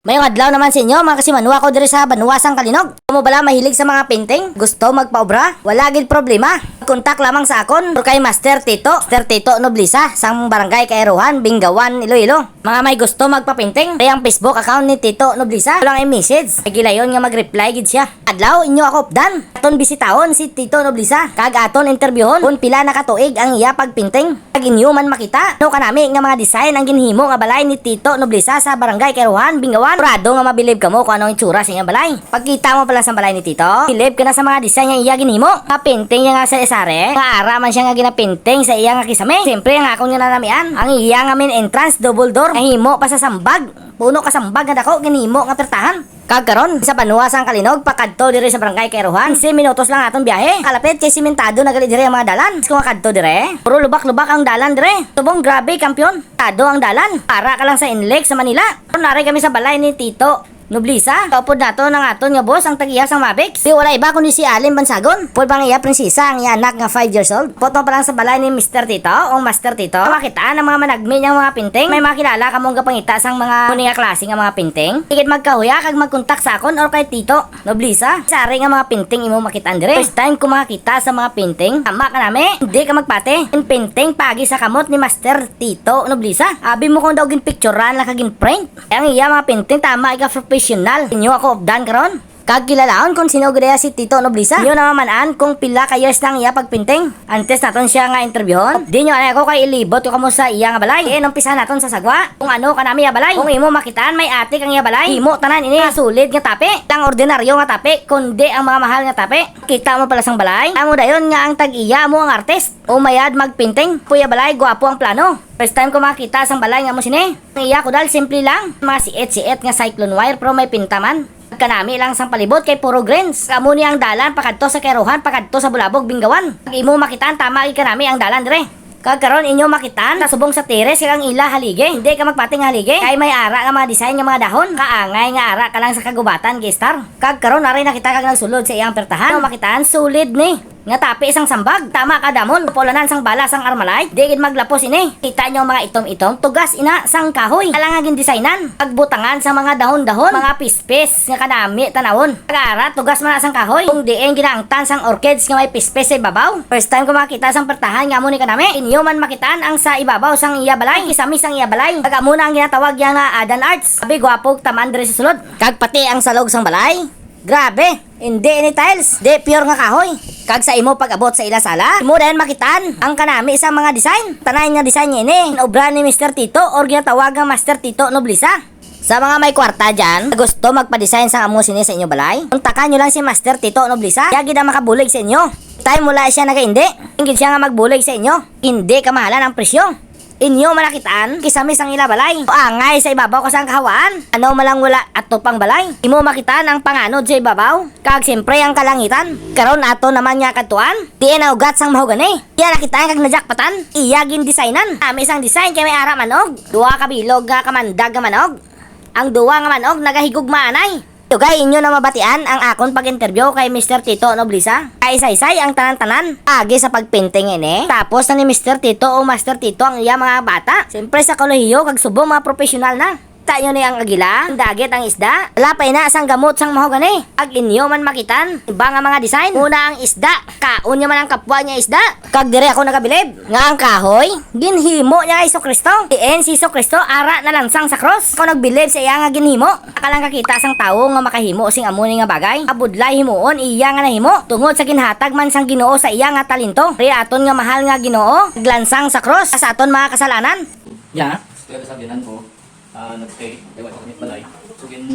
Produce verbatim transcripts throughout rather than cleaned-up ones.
Mayong adlaw naman sa inyo, mga kasimanwa ko diri sa banwa sang Kalinog. Kamo bala mahilig sa mga painting? Gusto magpaobra? Wala gid problema. Kontak lamang sa akon or kay Master Tito, Master Tito Noblisa, sang Barangay Kairuhan, Bingawan, Iloilo. Mga may gusto magpapainting, kay ang Facebook account ni Tito Noblisa, lang i-message. May gilayon nga mag-reply gid siya. Adlaw, inyo ako updan. Aton bisitahon si Tito Noblisa, kag aton interbyuhon kung pila na ka tuig ang iya pagpainting. Kag inyo man makita, ano kanami nga mga design ang ginhimo nga balay ni Tito Noblisa sa Barangay Kairuhan, Bingawan. Sigurado nga mabilib kamo kung ano ang itsura sa iyang balay. Pagkita mo pala sa balay ni Tito, bilib ka na sa mga design nga iya ginhimo. Nga painting niya nga sa isare, nga ara man siya nga ginapainting sa iya nga kisame. Siyempre, ang akon nga nanamian, ang iya nga main entrance, double door, nahimo pa sa sambag. Puno ka sambag nga dako, ginhimo nga pertahan. Kag karon, sa banwa sang Kalinog, pakadto diri sa Barangay Kairuhan, quince minutos lang aton biyahe. Kalapit kay simentado na gali diri ang mga dalan. Kung makadto dire, puro lubak-lubak ang dalan dire. Tubong grabe, kampiyon. Tado ang dalan. Para ka lang sa Inlex sa Manila. Karon, nari kami sa balay ni Tito Noblisa. Kaupod nato ng aton nga boss, ang tag-iya sang Mavix. Di wala iba kundi si Alin Bansagon. Pud bang iya prinsesa, ang iya anak nga five years old. Poto pa lang sa balay ni Mister Tito, o Master Tito. Makitaan ang mga managmi niyang mga painting. May makilala kamong gapangita sang mga muni nga klase nga mga painting. Igit magkahuya kag magkontak sa akon or kay Tito Noblisa. Sari nga mga painting imo makitaan dire. First time ko makakita sa mga painting. Tama ka nami, hindi ka magpate. Ang painting pagi sa kamot ni Master Tito Noblisa. Abi mo kung daw ginpicturan lang kag ginprint. Ang iya mga painting tama, ika professional. Inyo ako updan karon. Kag kilalaon kung sino gid iya si Tito Noblisa. Inyo na maman-an kung pila ka years na ang iya pagpainting. Antes naton siya nga interbyuhon, di nyo anay ako kay ilibot ko kamo sa iya nga balay. Diin, umpisahan naton sa sagwa. Kung ano kanami iya balay. Kung imo makitaan, may atik ang iya balay. Himo tanan ini nga solid nga tapi. Ang ordinaryo nga tapi, kundi ang mga mahal nga tapi. Kita mo pala sang balay. Amo dayon nga ang tag-iya mo ang artist. Umayad magpainting. Puya balay, gwapo ang plano. First time ko makita sang balay nga mo sini. Ang iya kudal, simple lang. Mga siit-siit nga cyclone wire, pero may pinta man. Kanami lang sang palibot kay puro greens. Kamo ni ang dalan pakadto sa Kairuhan, pakadto sa Bulabog, Bingawan. Pag imo makitaan, tama gid kanami ang dalan dire. Kag karon inyo makitaan, sa subong sa teres kag ang ila haligi. Hindi ka magpating haligi. Kay may ara nga mga design nga mga dahon. Kaangay nga ara ka lang sa kagubatan, G-Star. Kag karon ari na kita kag nagsulod sa iyang pertahan. Inyo makitaan, solid ni. Nga tapi sang sambag, tama ka damon, pulanan sang bala sang Armalite, di gid maglapos ini. Kita nyo ang mga itom-itom, tugas ina sang kahoy. Alang nga gindesignan, pagbutangan sa mga dahon-dahon, mga pispis nga kanami tanawon. Pag-ara, tugas man na sang kahoy. Kung diin ginaangtan sang orchids nga may pispis sa ibabaw. First time ko makakita sang pertahan nga amo ni kanami. Inyo man makitaan ang sa ibabaw sang iya balay. Kisame sang iya balay. Kag amo na ang ginatawag niya nga Adan Arts. Abi, gwapog taman diri sa sulod. Kag pati ang salog sang balay. Grabe, hindi ini tiles, di pure nga kahoy. Kag sa imo pag-abot sa ila sala, imo dayon makitaan ang kanami sa mga design. Tanan nga design niya ini, obra ni Mister Tito or ginatawag nga Master Tito Noblisa. Sa mga may kwarta dyan, gusto magpa-design sa amo sini sa inyo balay, kontakan nyo lang si Master Tito Noblisa. Iya gid ang makabulig sa inyo. Time wala siya nagaindi, ingid siya nga magbulig sa inyo. Hindi kamahalan ang presyo. Inyo man nakitaan, kisame sang ila balay. Angay sa ibabaw ka sang kahawaan. Ano man lang wala ato pang balay. Imo makitaan ang panganod sa ibabaw. Kag siyempre ang kalangitan. Karon ato naman nga kadtuan. Diin ang ugat sang mahogani. Iya nakitaan kag najakpatan. Iya gindesignan. Ami sang design kay may ara manog. Duha ka bilog nga kamandag nga manog. Ang duha nga manog nagahigugma anay. Dugay inyo na mabatian ang akon pag-interview kay Mister Tito Noblisa. Kaisaysay ang tanan-tanan agi sa pagpainting ini. Tapos na ni Mister Tito o Master Tito ang iya mga bata. Siyempre sa kolehiyo kag subong mga professional na. Kita nyo ni ang agila, ang dagit, ang isda. Wala pa ina sang gamot sang mahogani. Ag inyo man makitan, iba nga mga design. Una ang isda. Kaon niya man ang kapwa niya isda. Kag diri ako nagabilib nga ang kahoy ginhimo niya kay Jesu-Cristo. Diin si Jesu-Cristo ara nalansang sa krus. Ako nagbilib sa iya nga ginhimo. Aka lang kakita sang tawo nga makahimo sing amo ni nga bagay. Abudlay himuon iya nga nahimo tungod sa ginhatag man sang Ginoo sa iya nga talento. Ri aton nga mahal nga Ginoo, naglansang sa krus sa aton mga kasalanan. Ya. Kaya sa biyanan ko, ah, nag-stay, kaya wala kami balay. So, gin-,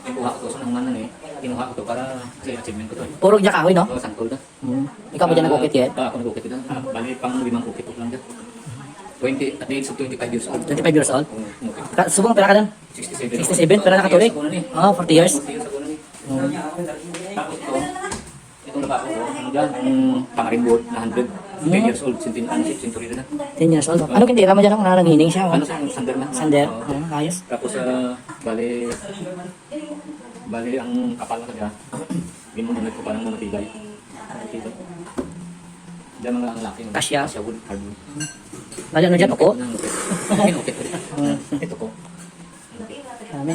kinuha ko to, so, nahuman na ni, kinuha ko to para sa achievement ko to, eh. Puro dya kahoy, no? Oo, sangkol na. Hmm. Ikaw mo dyan nag-ukit, yet? Ah, ako nag-ukit dyan. Ah, bali, pang limang ukit lang dyan. Twenty, at the age of twenty-five years old. Twenty-five years old? Oo, okay. Ka-, subong pera ka dyan? Sixty-seven. Sixty-seven, pera na katuig? Forty years ako na ni. Ah, forty years? Forty years ako na ni. Hmm. Tapos ito, itong lababo ko, ano dyan, ang Pangarimbot na hundred. Hmm. Ten years old, centen-, ano, century na. Ten years old. Ano kintira mo dyan? Ang nangining siya, oh. Ano, sa sander na. Sander. Oo. Oh, ayos. Tapos, ah, bali, bali, ang kapal na siya, ginunod ko parang mamatibay. Diyan mga lalaki, no? Kasya. Kasya wood, hardwood. Bali, ano dyan, uko? Ano, uko? Ito ko. Dami.